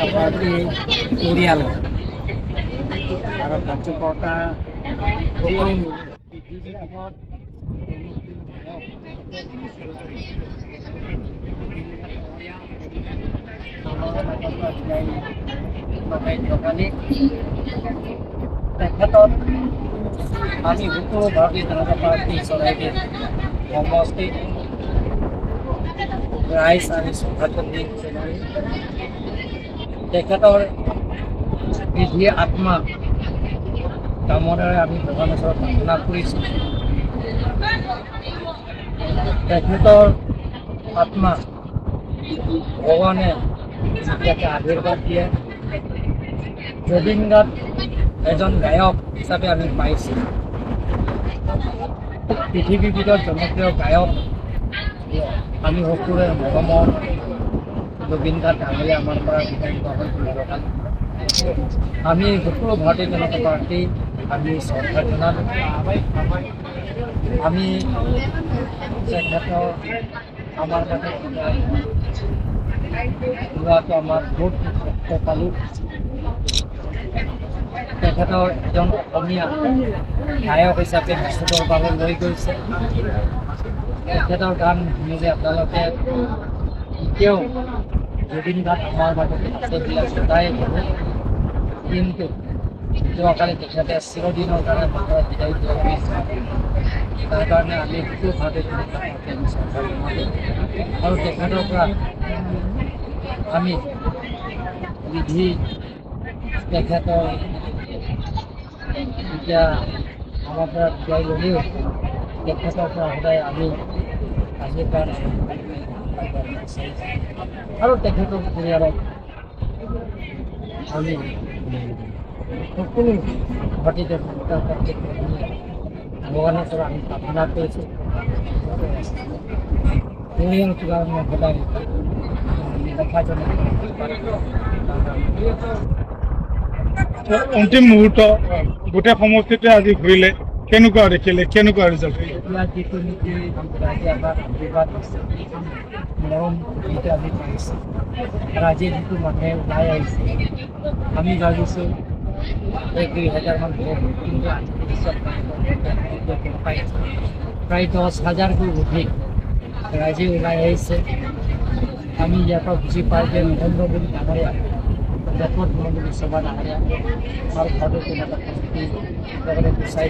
জনতা party পৰিয়াল আৰু কাৰ্যকৰ্তা সকলো তেখেতক আমি সকলো ভাৰতীয় জনতা পাৰ্টী চৰাইদেউ সমষ্টিত ৰাইজ আমি শ্ৰদ্ধাঞ্জলি জনালোঁ। তেখেতৰ বিধি আত্মা কামনাৰে আমি ভগৱানৰ ওচৰত প্ৰাৰ্থনা কৰিছোঁ। তেখেতৰ আত্মা ভগৱানে যাতে আশীৰ্বাদ দিয়ে। জুবিন গাৰ্গ এজন গায়ক হিচাপে আমি পাইছোঁ। পৃথিৱীৰ ভিতৰত জনপ্ৰিয় গায়ক আমি সকলোৰে মৰমৰ জুবিন গাৰ্গ ডাঙৰীয়া আমাৰ পৰা বিদায় লোৱা হ'ল যোৱাকালি। আমি সকলো ভাৰতীয় জনতা পাৰ্টী আমি শ্ৰদ্ধা জনালোঁ। আমি তেখেতৰ আমাৰ বাবে বিদায় লোৱাটো আমাৰ বহুত কষ্ট পালোঁ। তেখেতৰ এজন অসমীয়া গায়ক হিচাপে বিশ্ব দৰবাৰলৈ লৈ গৈছে। তেখেতৰ গান শুনিলে আপোনালোকে এতিয়াও জুবিন গাৰ্গ আমাৰ মাজত আছে বুলি সদায় ভাবোঁ। কিন্তু যোৱাকালি তেখেতে চিৰদিনৰ কাৰণে আমাৰ পৰা বিদায় লোৱা গৈছে। তাৰ কাৰণে আমি সকলো ভাৰতীয় জনতা পাৰ্টী আমি শ্ৰদ্ধা জনালোঁ আৰু তেখেতৰ পৰা আমি বিধি তেখেতৰ এতিয়া আমাৰ পৰা বিদায় ল'লেও তেখেতৰ পৰা সদায় আমি আশীৰ্বাদ বিচাৰিছোঁ আৰু তেখেতৰ পৰিয়ালক আমি সকলো ভাৰতীয় জনতা পাৰ্টীক ভগৱানৰ ওচৰত আমি প্ৰাৰ্থনা কৰিছোঁ। পৰিয়ালটোৰ কাৰণে সদায় নেদেখাজনে। অন্তিম মুহূৰ্ত, গোটেই সমষ্টিতে আজি ঘূৰিলে, কেনেকুৱা দেখিলে, কেনেকুৱা ৰিজাল্ট? এতিয়া যিটো নেকি ৰাইজে আমাক আশীৰ্বাদ দিছে, মৰম যিটো আমি পাইছোঁ, ৰাইজে যিটো মানুহে ওলাই আহিছে, আমি ভাবিছোঁ 1-2 হাজাৰমান হ'ব, কিন্তু আজি পিছত প্ৰায় 10 হাজাৰকৈ অধিক ৰাইজে ওলাই আহিছে। আমি ইয়াৰ পৰা বুজি পাই যে নৰেন্দ্ৰ মোদী ডাঙৰীয়া, ডক্টৰ হিমন্ত বিশ্ব শৰ্মা ডাঙৰীয়া আৰু ভাৰতীয় জনতা পাৰ্টী লগতে গুচাই